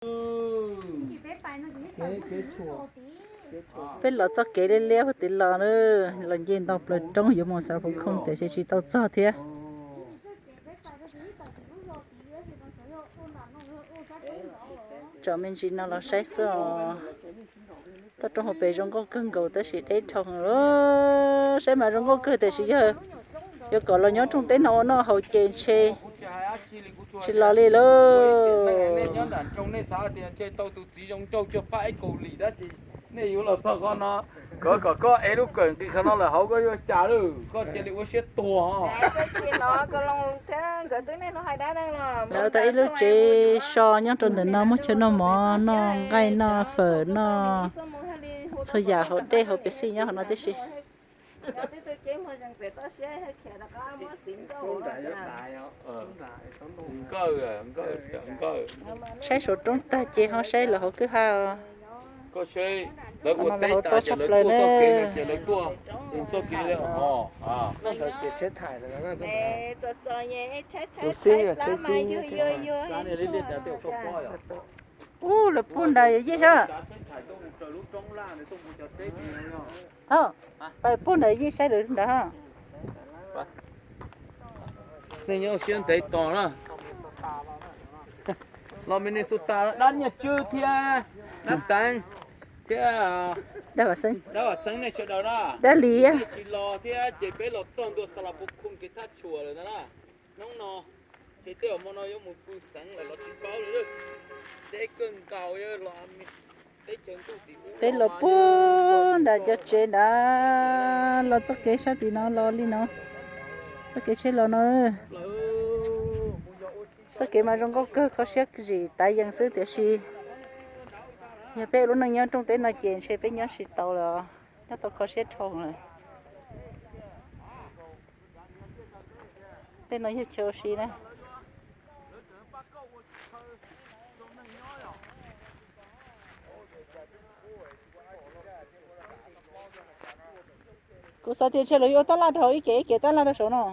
Peb los txoj kev liab liab puag tid los na, los nce nto plaws roob yuav mus Xav Pov Khooj tiam sis tsis tau txog thiab. Tsom me ntsis no los saib xwb os. Toj roob hauv pes zoo nkauj kawg nkaus tab sis deb dhau. Saib mas zoo nkauj kawg tiam sis yog yuav kom los nyob rooj teb no ua noj haus ces ntshe tsis los li lauj. Nej yuav los txog qhov no, koj kom koj ev lub kawm nqis qhov no lawm hauv koj yuav cas lawm, koj cia li ua siab tuag. Lawv tau ib lub tsev so nyob rau ntawm no, muaj chaw noj mov noj nqaij noj fawm noj txhua yam hauv dej hauv pes xij nyob qhov no tib si. Saib saum roob tag ces ho saib lawv hauv kwj ha os. Lawv ua teb tas ces lawv tuaj txoj kev no ces lawv tuaj txoj kev. Ub, lawv puag nrad yog yij sab. Pais puag nrad yij saib lawv nrad. Nej nyob siab ntev tos na. Los Minnesota dab Nyiaj Tswb thiab dab Teev thiab dab Vam Xeeb, dab Vam Xeeb nej sawv daws na. Dab Lis tsis los thiab ces peb los txog ntua Xas Las Pov Khum kev thaj tshuam lawm ntag na. Hnub no ces tej zaum hmo no yuav mus pw xeev lawm los tsis paub li. Deb kawg nkaus los teb chaws ntuj tim ub. Peb los puag nram cov tsev nrad los txoj kev sab tim no los li no. Txoj kev tsheb los no. Txoj kev mas zoo nkauj kawg, kho siab zim tav yees xwb tiam sis yog peb ua lub neej nyob rooj teb no ces ntshe peb nyob tsis tau lawm, nyob tau kho siab dhau lawm. Tej no yog chaw ua si na. Kuv xav tias ntshe lawv yuav ua tab laj rau hauv ib ke ib ke tab laj rau saum no.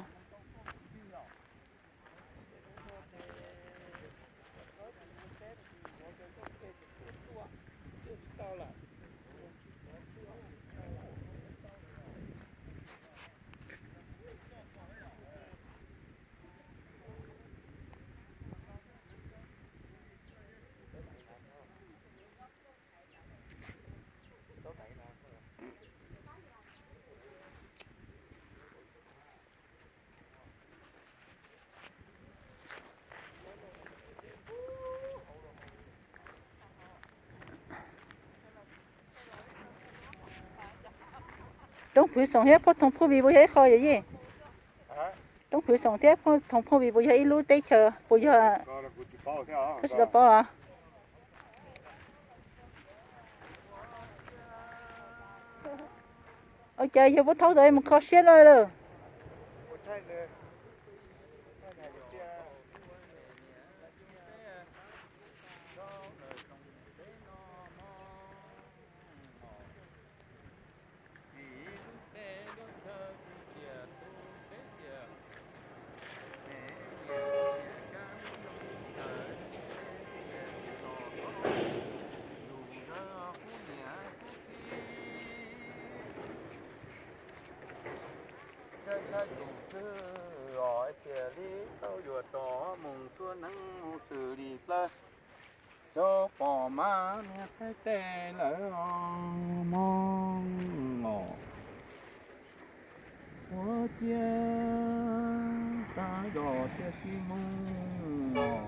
Roob Phwv Xoom thiab Phooj Thoom Phuj Vim puas yog ib qho yom yij? Roob Phwv Xoom thiab Phooj Thoom Phuj Vim puas yog ib lub teb chaws puas yog? Koj tsis tau paub los? Ua cas yog puab thaub tau mus kho siab lawm lawm. Ntshai tus twg os, cia li tau yuav rov mus txhua neeb mus xws li plawv. Cov pom mas niag thaib teb lawm os, moog os. Ua ciav tas zog thiaj tsis moog os.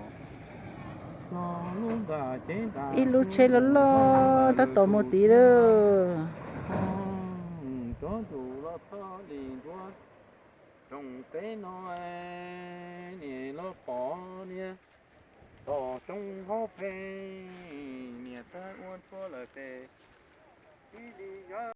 Los lub nram cev nram ib lub tsheb loj loj tab tom mus tid lawm. Cov ntsuj los txhob li ntsuav rooj teb no, niam los pom niag tom roob hauv pheej, niam txawj ua ntsuag lawm tes ib li yawg.